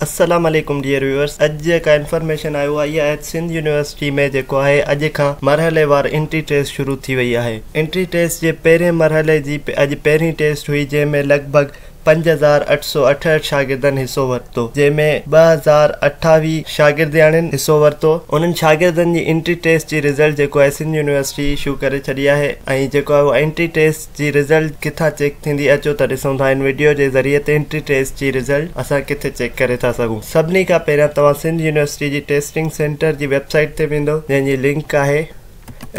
السلام عليڪم dear viewers, اڄ جيڪا انفارميشن آيو آهي اها آهي سنڌ يونيورسٽي ۾ جيڪو آهي اڄ کان مرحليوار انٽري ٽيسٽ شروع ٿي وئي آهي. انٽري ٽيسٽ جي پهرين مرحلي جي اڄ پهرين ٽيسٽ هئي، جنهن ۾ لڳ ڀڳ 5868 شاگردن حصو ورتو، جنهن ۾ 2028 شاگردياڻين حصو ورتو. انهن شاگردن جي انٽري ٽيسٽ جي رزلٽ جيڪو آهي سنڌ يونيورسٽي اشو ڪري ڇڏي آهي، ۽ جيڪو آهي اها انٽري ٽيسٽ جي رزلٽ ڪٿان چيڪ ٿيندي، اچو ته ڏسون ٿا هن وڊيو جي ذريعي ته انٽري ٽيسٽ جي رزلٽ اسان ڪٿي چيڪ ڪري ٿا سگهون. سڀني کان پهريان توهان سنڌ يونيورسٽي جي ٽيسٽنگ سينٽر جي ويب سائيٽ تي ويندو، جنهن جي لنڪ آهي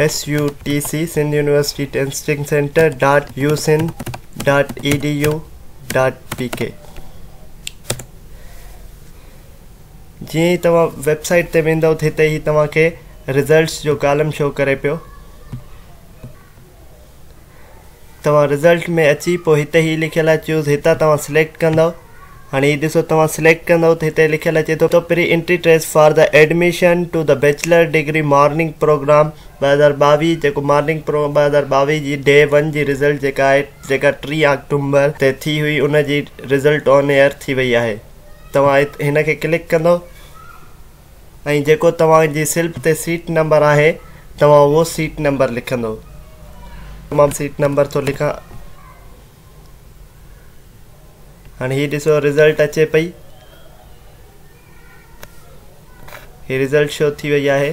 S U T C Sindh university testing centre dot U Sindh dot E D U dot P K. جيئن ئي توهان ويب سائيٽ تي ويندو ته هتي هي توهان کي رزلٽس جو ڪالم شو ڪري پيو. توهان رزلٽ ۾ اچي پوء هتي هي لکيل آهي چوز، هتان توهان سليڪٽ ڪندؤ. هاڻي هي ڏسو، توهان سليڪٽ ڪندؤ ته هتي لکيل اچي ٿو pre entry test for the admission to the bachelor degree morning programme 2022. جيڪو مارننگ پروگرام 2022 جي ڊي 1 جي رزلٽ جيڪا آهي، جيڪا 3 آڪٽومبر تي ٿي هئي، ان جي رزلٽ آن ايئر ٿي وئي آهي. توهان هن کي ڪلڪ ڪندؤ ۽ جيڪو توهان جي سلپ تي سيٽ نمبر آهي، توهان اهو سيٽ نمبر لکندو. مان سيٽ نمبر ٿو لکان. هاڻي هي ڏسو، رزلٽ اچي پئي. هي رزلٽ شو ٿي وئي آهي.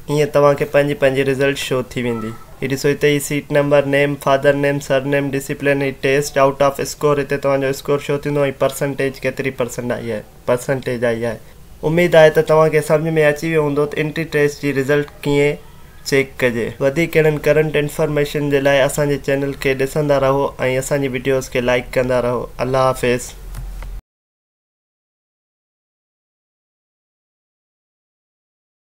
ائين توهان کي پنهنجي پنهنجي رزلٽ شو ٿي ويندي. هي ڏسو، هتي هي seat number, name, father name, surname, discipline, he test out of score, هتي توهان جو اسڪور شو ٿيندو ۽ پرسنٽيج ڪيتري پرسنٽ آئي آهي پرسنٽيج آئي آهي. اميد آهي ته توهان کي سمجهه ۾ اچي ويو هوندو ته انٽري ٽيسٽ جي رزلٽ ڪيئن چيڪ ڪجي. وڌيڪ اهڙن ڪرنٽ انفارميشن جي لاء اسان جي چينل کي ڏسندا رهو ۽ اسان جي وڊيوز کي لائيڪ ڪندا رهو. الله حافظ.